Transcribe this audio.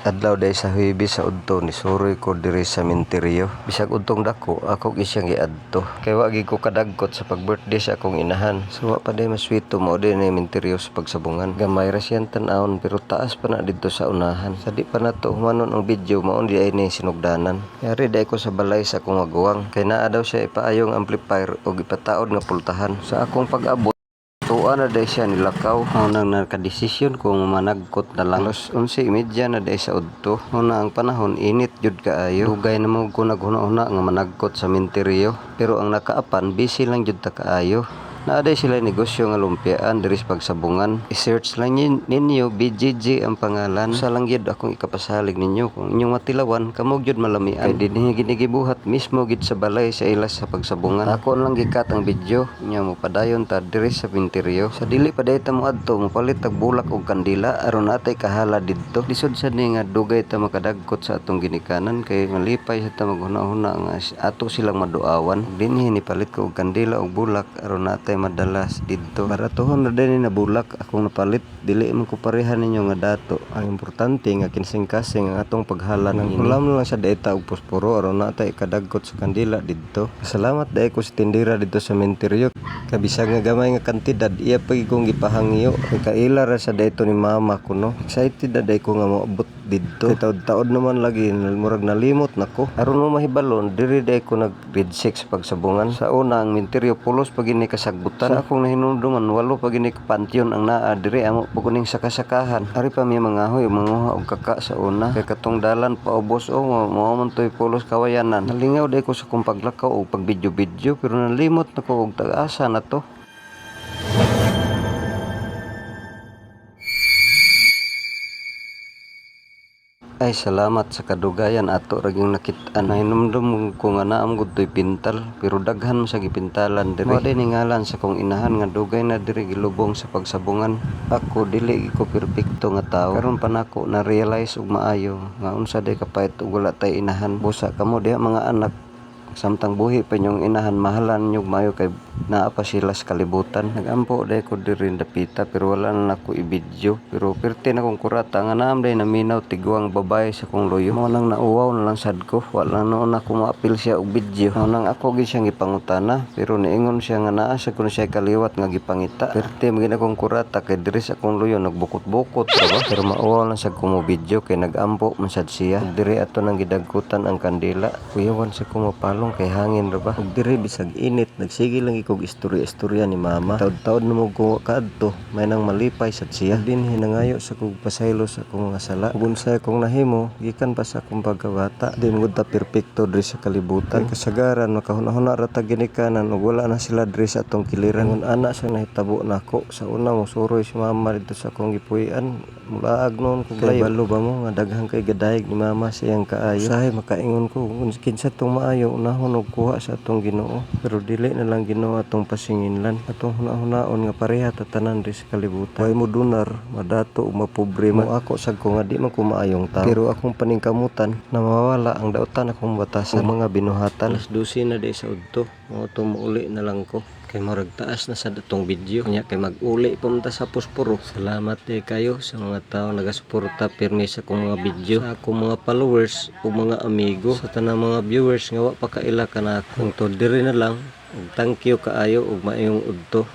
Adlaw diay sa Huwebes sa udto nisuroy ko diri sa sementeryo. Bisag udtong dako, ako gyud siyang giadto. Kay wa gyud ko kadagkot sa pag-birthday sa akong inahan. So wa pa diay maswito, mao diay ni sementeryo sa pagsabungan. Gamay ra siyang tan-awon pero taas pa na didto sa unahan. Sa di pa nato humanon ang video, mao diay ni sinugdanan. Yari diay ko sa balay sa akong maguwang. Kay naa daw siya ipaayong amplifier og ipataod nga pultahan. Sa akong pag-abot, tuwa na diay siya nilakaw. Mao nang nakadesisyon ko nga managkot na lang. Alas 11:30 na diay sa udto. Mao na ang panahon, init jud kaayo. Dugay na mo ko naghuna-huna nga managkot sa sementeryo. Pero ang nakaapan, busy lang jud ta kaayo. Naa diay sila negosyo nga lumpiaan diri sa pagsabungan. I-search lang ninyo, BGG ang pangalan. Usa lang gyud akong ikapasalig ninyo. Kung inyong matilawan, kamo gyud malamian. Kay dinhi gini gibuhat mismo gid sa balay sa ila sa pagsabungan. Ako lang gikat ang video nya mopadayon ta diri sa sementeryo. Sa dili pa diay ta moadto, mopalit tag bulak og kandila aron natay kahala didto. Lisod sad ni nga dugay ta makadagkot sa atong ginikanan kay malipay sa ta maghuna-huna nga ato silang maduawan. Dinhi nipalit ko og kandila og bulak aron natay madalas didto. Baratohon na din na bulak akong napalit, dili man ko pareha ninyo nga dato. Ang importante nga kinsing-kasing ang atong paghala ng ulam lang sa daeta og posporo aron natay kadagkot sa kandila didto. Salamat dai ko sa tindera didto sa sementeryo. Kay bisag nga gamay nga kantidad, iya pa gyud kong gipahangyo. Kay kaila ra sa dayto ni mama ko, no. Excited na day ko nga moabot didto. Kay taod-taod naman lagi, murag nalimot nako. Aron mo mahibalon, diri day ko nag grade 6 pagsabungan. Sa una, ang sementeryo pulos pa gini kasagbutan. Sa akong nahinumduman, walo pa gini ka pantheon ang naa diri, amo pa kuning sakasakahan. Ari pa mi mangahoy manguha og kaka sa una. Kay katong dalan paubos o mao man toy pulos kawayanan. Nalingaw day ko sa akong paglakaw og pag-video-video pero nalimot nako og tag-asa na to. Ay, salamat sa kadugayan, ato ra gyud nakit-an. Nahinumdum ko nga naa man gud toy pintal pero daghan man sa gipintalan diri. Mao diay ngalan sa akong inahan nga dugay na diri gilubong sa pagsabungan. Ako dili gyud ko perpekto nga tawo. Karon pa nako na realize og maayo nga unsa day kapait og wala tay inahan. Busa kamo diha mga anak, samtang buhi pa inyong inahan, mahalan ninyo maayo kay naa pa sila sa kalibutan. Nagampo day ko diri dapita pero wala na nako i-video. Pero perti na kong kurata nga naam day naminaw tiguang babae sa kong luyo. Mao nang nauwaw na lang sad ko. Wala na noon ako maapil siya og video. Mao nang ako gyud siyang gipangutana pero niingon siya nga naa sa kuno siya kaliwat nga gipangita. Perti man gyud akong kurata kay diri sa akong luyo nagbukot-bukot ra ba. Pero mauwaw lang sad ko mo video kay nagampo man sad siya. Ug diri ato nang gidagkutan ang kandila. Kuyawan sa ko mapalong kay hangin ra ba. Ug diri bisag init, nagsige lang kog istorya-istorya ni mama. Taod-taod na mo ko kaadto, may nang malipay sad siya. Dinhi nangayo sa kog pasaylo sa akong mga sala. Ug unsay akong nahimo gikan pa sa akong pagkabata. Di man gud ta perpekto diri sa kalibutan. Kay kasagaran makahuna-huna ra ta ginikanan ug wala na sila diri sa atong kiliran. Ngun ana sa nahitabo nako sa una, mosuroy si mama didto sa akong gipuy-an. Mulaag noon kog layo. Balo ba mo nga daghan kay gadayeg ni mama sa iyang kaayo. Usahay makaingon ko kung kinsa tong maayo, unahon og kuha sa atong Ginoo. Pero dili na lang Ginoo atong pasinginlan. Atong hunahunahon nga pareha ta tanan diri sa kalibutan. Way mo dunar, madato o mapobre man. Mo ako sad ko nga di man ko maayong tao. Pero akong paningkamutan na mawala ang dautan akong batasan ug mga binuhatan. Alas 12 na di sa udto. Mao to mouli na lang ko. Kay murag taas na sad atong video. Nya kay mag-uli pa man ta sa posporo. Salamat di kayo sa mga tao nagasuporta pirmi sa akong mga video, sa akong mga followers ug mga amigo, sa tanang mga viewers nga wa pa kaila kanako. Hangtod diri na lang ug thank you kaayo ug maayong udto.